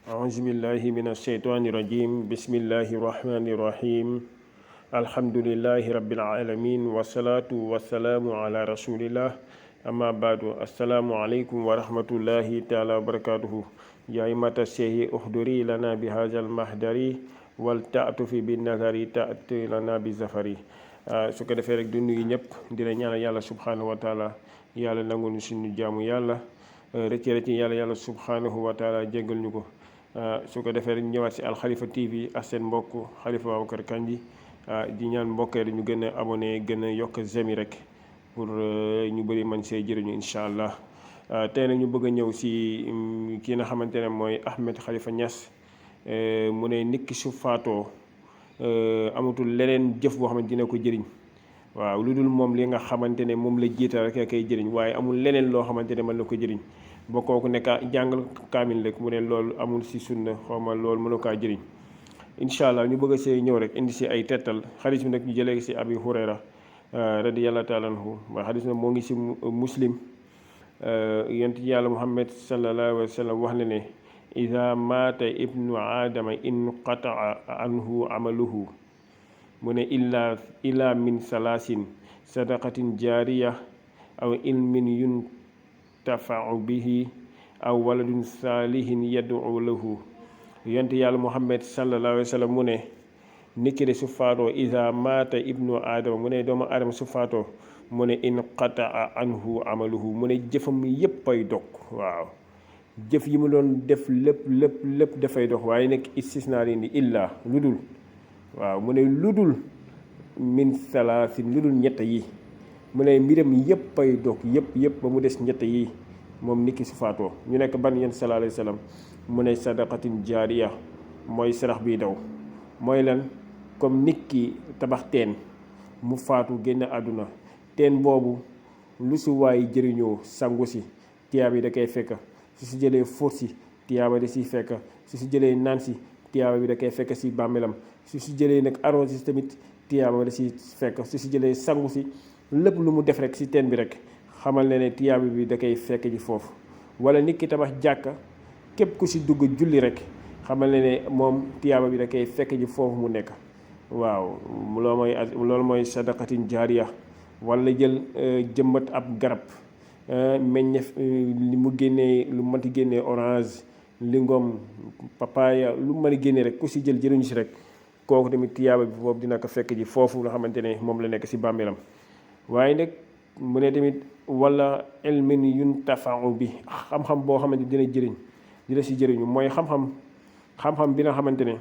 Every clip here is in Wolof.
أعوذ بالله من الشيطان الرجيم بسم الله الرحمن الرحيم الحمد لله رب العالمين والصلاة والسلام على رسول الله أما بعد السلام عليكم ورحمة الله تعالى وبركاته يا إمة الشيخ احضري لنا بهذا المحضر والتأتف بالنظر تأتي لنا بالزفر su ko defee rek du nuyu ñëpp di la ñaanal yàlla subhanahu wa taala yàlla nangu ñu suñu jaamu yàlla rëcc yàlla subhanahu wa taala jéggal ñu ko su ko defee rek ñëwaat si Alxalifa TV ak seen mbokk Xalifa Babacar Kandji di ñaan mbokkee ñu gën a abonné gën a yokk zemi rek pour ñu bëri man see jëriñu incha allah tey nag ñu bëgg a ñëw si kii nga xamante ne mooy Ahmed Khalifa Niass mu ne nit ki su faatoo amatul leneen jëf boo xamante dina ko jëriñ waaw lu dul moom li nga xamante ne moom la jiital rek kay jëriñ waaye amul leneen loo xamante ne mën na ko jëriñ ba kooku nekk jàngal kaamil rek mu ne loolu amul si sunna xawma loolu mënu kaa jëriñ incha allah ñu bëgg a see ñëw rek indi si ay tettal xadis bi nag ñu jëlee si abi hurayra radiyallahu taala anhu waaye xadis bi nag moo ngi si muslim yonent yàlla muhammad sallallahu alayhi wa sallam wax na ne ida maata ibnu aadama inqataa anhu amaluhu mu ne illa min salaasin sadaqatin jaariya aw ilmin yuntafau bihi aw waladun saalihin yad'u lahu yonent yàlla muhammad sallallahu alayhi wa sallam mu ne nit ki de su faatoo ida maata ibnu aadama mu ne doomu aadama su faatoo mu ne inqataa anhu amaluhu mu ne jëfam yépp ay dog waaw jëf yi mu doon def lépp dafay dox waaye nag istisnaa ni illa lu dul waaw mu ne lu dul min salaasin lu dul ñett yi mu ne mbiram yépp ay dox yépp ba mu des ñett yi moom nit ki su faatoo ñu nekk ban yéen sallallahu alayhi wa sallam mu ne sadaqatin jaariya mooy sarax biy daw mooy lan comme nit ki tabax teen mu faatu génn àdduna teen boobu lu si waay jëriñoo sangu si tiyaab yi da koy fekk su si jëlee fóot si tiyaaba da siy fekk su si jëlee naan si tiyaaba bi da koy fekk si bàmmeelam su si jëlee nag arrosé si tamit tiyaaba da siy fekk su si jëlee sangu si lépp lu mu def rek si teen bi rek xamal ne ne tiyaaba bi da koy fekk ji foofu wala nit ki tabax jàkka képp ku si dugg julli rek xamal ne ne moom tiyaaba bi da koy fekk ji foofu mu nekk waaw loolu mooy sadaqatin jaariya wala jël jëmbat ab garab meññeef li mu génnee lu mënti génnee orange lingom papaya lu mën a génnee rek ku si jël jëriñu si rek kooku tamit tiyaaba bi foofu dina ko fekk ji foofu nga xamante ne moom la nekk si bàmmeelam waaye nag mu ne tamit wala ilmin yuntafau bi xam-xam boo xamante dina jëriñ dina si jëriñu mooy xam-xam bi nga xamante ne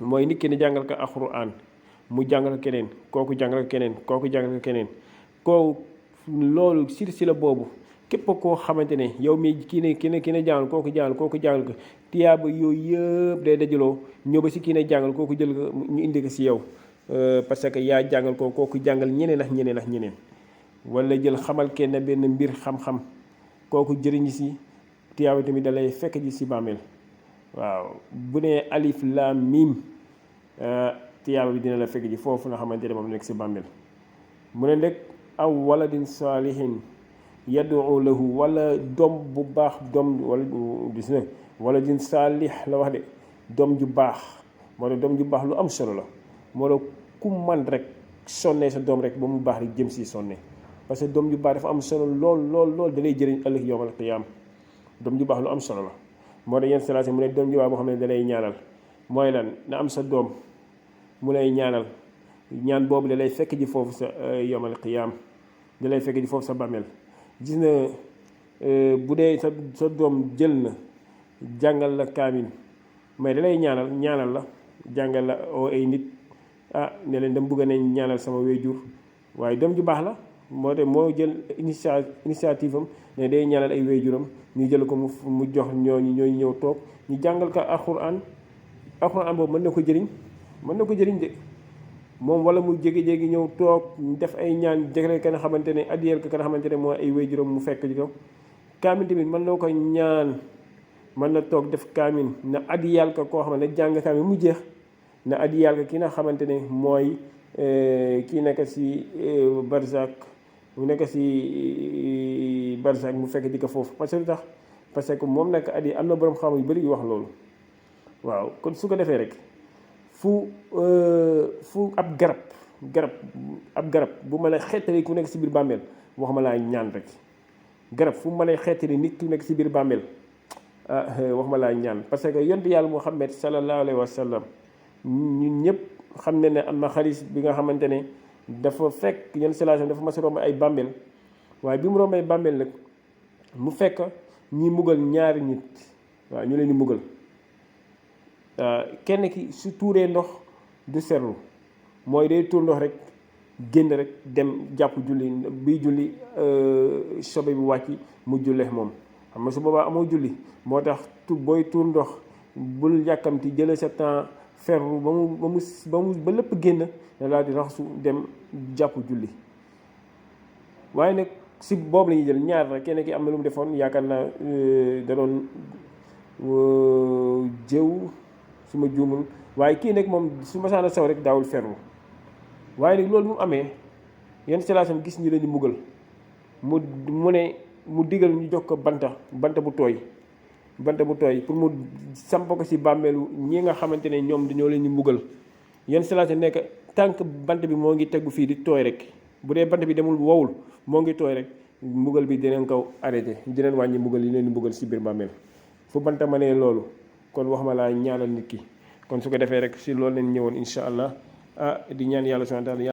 mooy nit ki ne jàngal ko alxuraan mu jàngal keneen kooku jàngal keneen kooku jàngal keneen kooku loolu silsila boobu képp koo xamante ne yow mi kii ne jàngal kooku jàngal ko tiyaaba yooyu yëpp day dajaloo ñëw ba si kii ne jàngal kooku jël ko ñu indi ko si yow parce que yaa jàngal kooku jàngal ñeneen ak ñeneen wala jël xamal kenn benn mbir xam-xam kooku jëriñ si tiyaaba tamit da lay fekk ji si bàmmeel waaw bu nee alif laam miim tiyaaba bi dina la fekk ji foofu nga xamante ne moom nekk si bàmmeel mu ne rek aw waladin saalihin yad'u lahu wala doom bu baax doom wala gis na waladin saalih la wax de doom ju baax moo tax doom ju baax lu am solo la moo tax ku man rek sonnee sa doom rek ba mu baax rek jëm si sonne parce que doom ju baax dafa am solo lool da lay jëriñ ëllëg yawmal qiyaam doom ju baax lu am solo la moo tax yenn salaase mu ne doom ju baax boo xam ne da lay ñaanal mooy lan na am sa doom mu lay ñaanal ñaan boobu da lay fekk ji foofu sa yawmal qiyaam da lay fekk ji foofu sa bàmmeel gis na bu dee sa doom jël na jàngal la kaamil mais da lay ñaanal la jàngal la oo ay nit ne leen dama bëgg nañ ñaanal sama wéjur waaye doom ju baax la moo tax moo jël initiative am ne day ñaanal ay wéjuram ñu jël ko mu jox ñooñu ñëw toog ñu jàngal ko alxuraan boobu mën na ko jëriñ de moom wala mu jégi-jégi ñëw toog def ay ñaan jegle ka nga xamante ne addiyeel ka nga xamante ne mooy ay wéjuram mu fekk ji ko kaamil tamit mën na ko ñaan mën na toog def kaamil na addiyeel ka koo xamante ne jàng kaamil mu jeex na addiyeel ka ki nga xamante ne mooy kii nekk si barzak mu nekk si barzak mu fekk di ko foofu parce que lu tax parce que moom nag addi am na borom xam yu bëri yu wax loolu waaw kon su ko defee rek fu ab garab bu ma lay xeetali ku nekk si biir bàmmeel wax ma laa ñaan rek garab fu ma lay xeetali nit ku nekk si biir bàmmeel wax ma laa ñaan parce que yonent yàlla Muhammad sallallahu alayhi wa sallam ñun ñëpp xam ne am na xalis bi nga xamante ne dafa fekk yenn situation dafa mas a romb ay bàmmeel waaye bi mu romb ay bàmmeel nag mu fekk ñi mugal ñaari nit waaw ñu leen di mugal kenn ki su tuuree ndox du serlu mooy day tuur ndox rek génn rek dem jàpp julli biy julli sobe bi wàcc mu jullee moom xam nga su boobaa amoo julli moo tax booy tuur ndox bul yàkkamti jëlee sa temps ferlu ba lépp génn da laa di raxasu dem jàpp julli waaye nag si boobu la ñuy jël ñaar rek kenn ki am na lu mu defoon yaakaar naa da doon jëw su ma juumul waaye kii nag moom su ma saana saw rek daawul ferlu waaye nag loolu mu amee yenn situation gis ñi lañu mbugal mu ne mu digal ñu jox ko banta bu tooy pour mu samp ko si bàmmeelu ñi nga xamante ne ñoom dañoo leen ñu mbugal yenn situation nekk tànk bant bi moo ngi tegu fii di tooy rek bu dee bant bi demul wowul moo ngi tooy rek mbugal bi dinañ ko arrêté dinañ wàññi mbugal yi leen mbugal si biir bàmmeel fu banta ma ne loolu kon wax ma laa ñaanal nit ki kon su ko defee rek si loolu leen ñëwoon incha allah di ñaan yàlla subhanahu wa taala